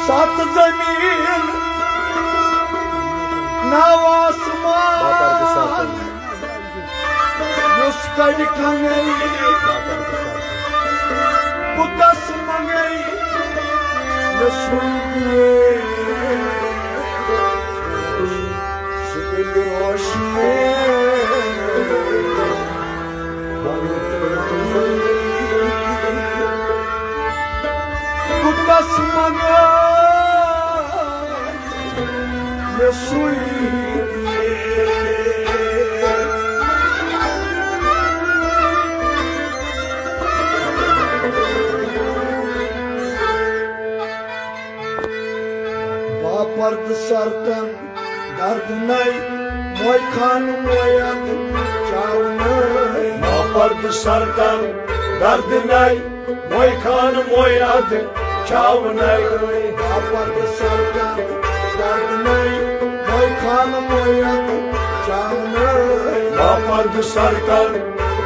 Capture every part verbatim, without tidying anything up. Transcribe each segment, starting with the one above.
ستھ زمین، نو آسمان، یُس کڑِ کنگے، بہٕ کس منگے، مےٚ سُے دِیے، سُہ دِلہِ روشنی۔ بہٕ کس منگہٕ، مےٚ سُے دِیے۔ باپرد سرتن دردنائی، موئی خان موئی ادٕ چاونائی۔ باپرد سرتن دردنائی، موئی خان موئی ادٕ چاونائی۔ باپرد سرتن دردنائی، موئی خان موئی ادٕ چاونائی۔ باپرد سرتن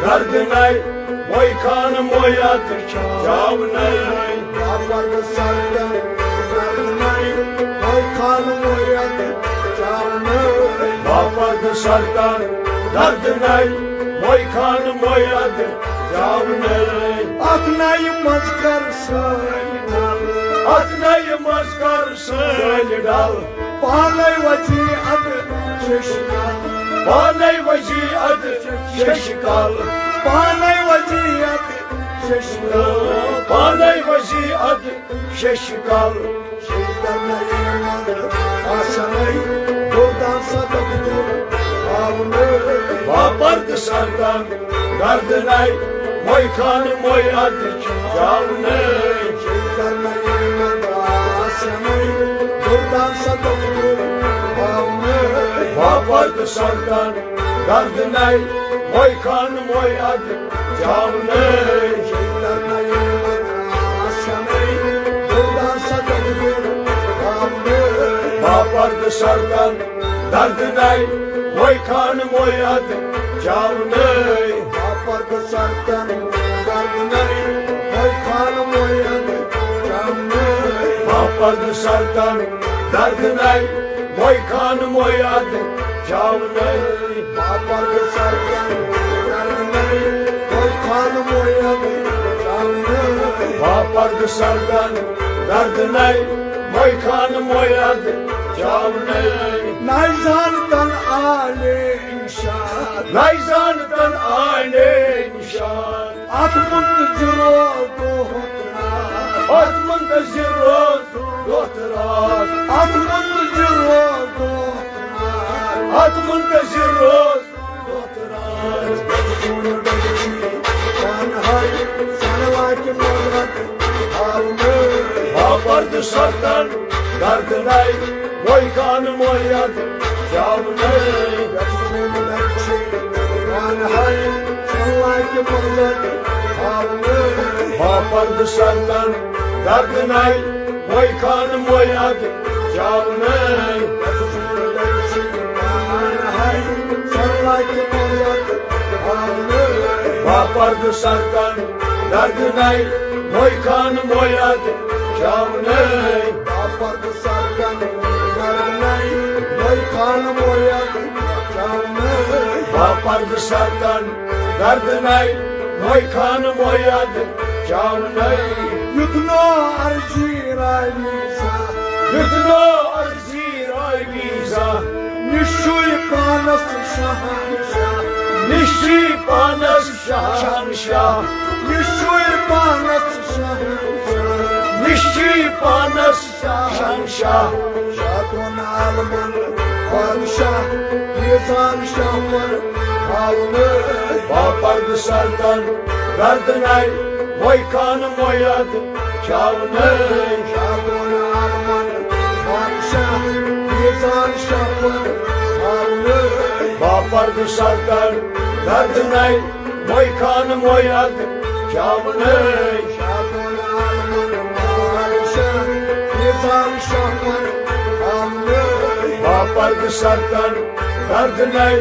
دردنائی، موئی خان موئی ادٕ چاونائی۔ باپرد سرتن دردنائی، موئی خان موئی ادٕ چاونائی۔ باپرد سرتن دردنائی، موئی خان موئی ادٕ چاونائی۔ اتھ نایہِ منٛز کر سٲلۍ ڈل۔ اتھ نایہِ منٛز کر سٲلۍ ڈل۔ پانے وزی ادٕ شش کل۔ پانے وزی ادٕ شش کل۔ پانے وزی ادٕ شش کل۔ پانے وزی ادٕ شش کل۔ شیطان نئی مند آسنے، دردان صدف دور آونے۔ باپرد سرتن دردنائی، موئی خان موئی ادٕ چاونائی۔ شیطان نئی مند آسنے، دردان صدف دور آونے۔ باپرد سرتن دردنائی، موئی خان موئی ادٕ چاونائی۔ شیطان نئی مند آسنے، دردان صدف دور آونے۔ باپرد سرتن دردنائی، موئی خان موئی ادٕ چاونائی۔ باپرد سرتن دردنائی، موئی خان موئی ادٕ چاونائی۔ باپرد سرتن دردنائی، موئی خان موئی ادٕ چاونائی۔ باپرد سرتن دردنائی، موئی خان موئی ادٕ چاونائی۔ باپرد سرتن دردنائی، موئی خان موئی ادٕ چاونائی۔ نائی زانتن آنے انشاء۔ نائی زانتن آنے انشاء۔ اتھ منتظر روز دۄہ تہٕ راتھ۔ اتھ منتظر روز دۄہ تہٕ راتھ۔ اتھ منتظر روز دۄہ تہٕ راتھ۔ اتھ منتظر روز دۄہ تہٕ راتھ۔ پانہٕ ہاے سنوا کہِ مۄغلت ہاونہٕ۔ باپرد سرتن دردنائی، موئی خان موئی ادٕ چاونائی۔ پانہٕ ہاے سنوا کہِ مۄغلت ہاونہٕ۔ باپرد سرتن دردنائی، موئی خان موئی ادٕ چاونائی۔ باپرد سرتن دردنائی، موئی خان موئی ادٕ چاونائی۔ باپرد سرتن دردنائی، موئی خان موئی ادٕ چاونائی۔ باپرد سرتن دردنائی، موئی خان موئی ادٕ چاونائی۔ یُتھ نہٕ عرضی رٲوی زانٛہہ۔ یُتھ نہٕ عرضی رٲوی زانٛہہ۔ نِشُے پانس شہنشاہ۔ نِشُے پانس شہنشاہ۔ نِشُے پانس شہنشاہ۔ نِشُے پانس شہنشاہ۔ شاہ دۄن عالمن بادشاہ، ییٖژہن شاہ پر ہاونہٕ۔ باپرد سرتن دردنائی، موئی خان موئی ادٕ چاونائی۔ شاہ دۄن عالمن بادشاہ، ییٖژہن شاہ پر ہاونہٕ۔ باپرد سرتن دردنائی، موئی خان موئی ادٕ چاونائی۔ شاہ دۄن عالمن بادشاہ، ییٖژہن شاہ پر ہاونہٕ۔ باپرد سرتن دردنائی،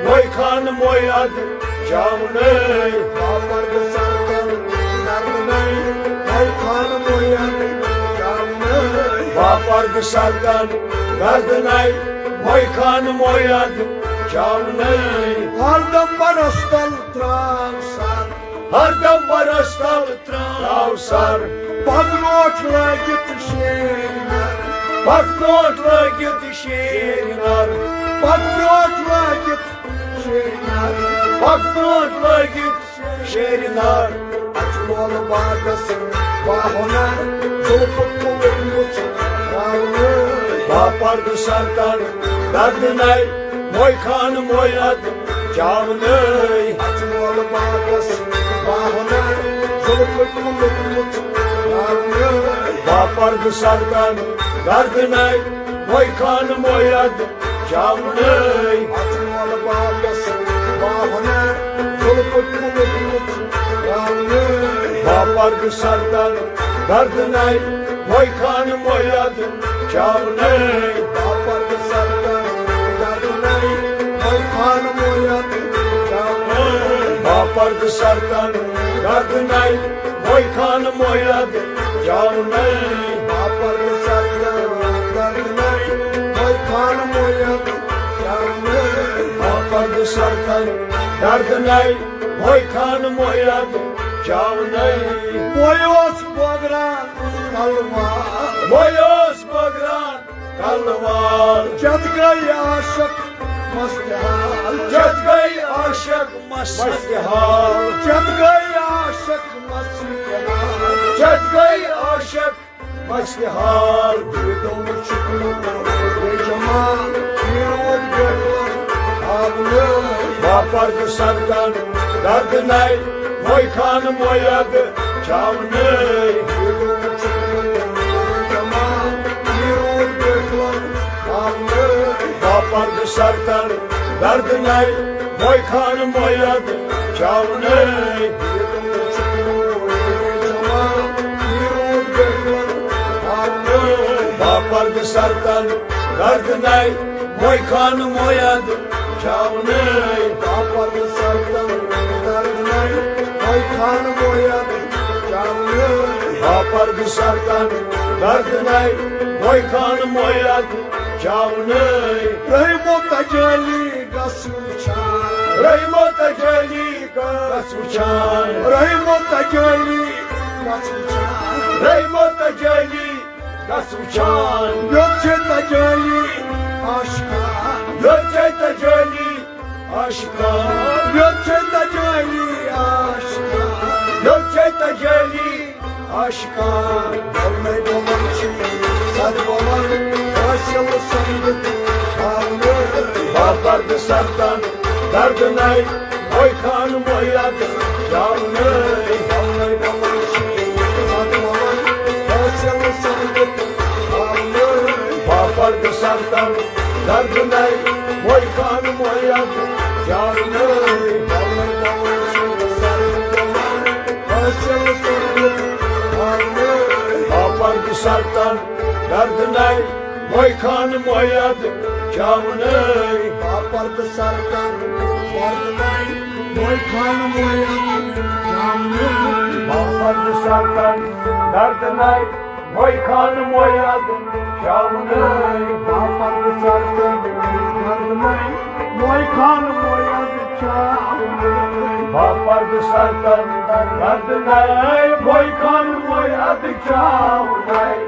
موئی خان موئی ادٕ چاونائی۔ باپرد سرتن دردنائی، موئی خان موئی ادٕ پردٕ سرتن گردنَے، موے خان موے ادٕ چاونَے۔ ہردم برس تل تراو سر، ہردم برس تل تراو سر۔ پگ برونٛٹھ لٲگِتھ شیرِ نر، پگ برونٛٹھ لٲگِتھ شیرِ نر، پگ برونٛٹھ لٲگِتھ شیرِ نر، پگ برونٛٹھ لٲگِتھ شیرِ نار۔ اَتھ لولہٕ باغس باہُنر، زُلفہٕ کُلُر مُژ تراونَے۔ باپردٕ سرتن گردنَے، موے خان موے ادٕ چاونَے۔ اَتھ لولہٕ باغس باہُنر، زُلفہٕ کُلُر مُژ تراونَے۔ باپردٕ سرتن گردنَے، موے خان موے ادٕ چاونَے۔ اَتھ لولہٕ باغس باہُنر، زُلفہٕ کُلُر مُژ تراونَے۔ باپردٕ سرتن گردنَے، موے خان موے ادٕ چاونَے۔ باپردٕ سرتن گردنَے، موے خان موے ادٕ چاونَے۔ باپردٕ سرتن گردنَے، موے خان موے ادٕ چاونَے۔ باپردٕ سرتن گردنَے، موے خان موے ادٕ چاونَے۔ باپردٕ سرتن گردنَے، موے خان موے ادٕ چاونَے۔ موے اوس بٲگران کلہٕ وال، موے اوس بٲگران کلہٕ وال۔ چتھ گٔے عاشق مست حال، چتھ گٔے عاشق مست حال۔ چتھ گٔے عاشق مست حال، چتھ گٔے عاشق مست حال۔ دیٖدو شُکلو بے جمال، پیٖرود بیٹھوَن آونَے۔ باپردٕ سرتن گردنَے، موے خان موے ادٕ چاونَے۔ دیٖدو شُکلو بے جمال، پیٖرود بیٹھوَن آونَے۔ باپردٕ سرتن گردنَے، موے خان موے ادٕ چاونَے۔ باپردٕ سرتن گردنَے، موے خان موے ادٕ چاونَے۔ باپردٕ سرتن گردنَے، موے خان موے ادٕ چاونَے۔ باپردٕ سرتن گردنَے، موے خان موے ادٕ چاونَے۔ رحمو تجلی گژھ وٕچھان، رحمو تجلی گژھ وٕچھان، رحمو تجلی گژھ وٕچھان، رحمو تجلی گژھ وٕچھان۔ یوٚت چھے تجلی عاشقان، یوٚت چھے تجلی عاشقان، یوٚت چھے تجلی عاشقان، یوٚت چھے تجلی عاشقان۔ بولنے بولن چھی سد بولن، حاصل سمجھت آونَے۔ باپردٕ سرتن گردنَے، موے خان موے ادٕ چاونَے۔ بولنے بولن چھی سد بولن، حاصل سمجھت آونَے۔ باپردٕ سرتن گردنَے، موے خان موے ادٕ چاونَے۔ باپردٕ سرتن گردنَے، موے خان موے ادٕ چاونَے۔ باپردٕ سرتن گردنَے، موے خان موے ادٕ چاونَے۔ باپردٕ سرتن گردنَے، موے خان موے ادٕ چاونَے۔ باپردٕ سرتن گردنَے، موے خان موے ادٕ چاونَے۔ باپردٕ سرتن گردنَے، موے خان موے ادٕ چاونَے۔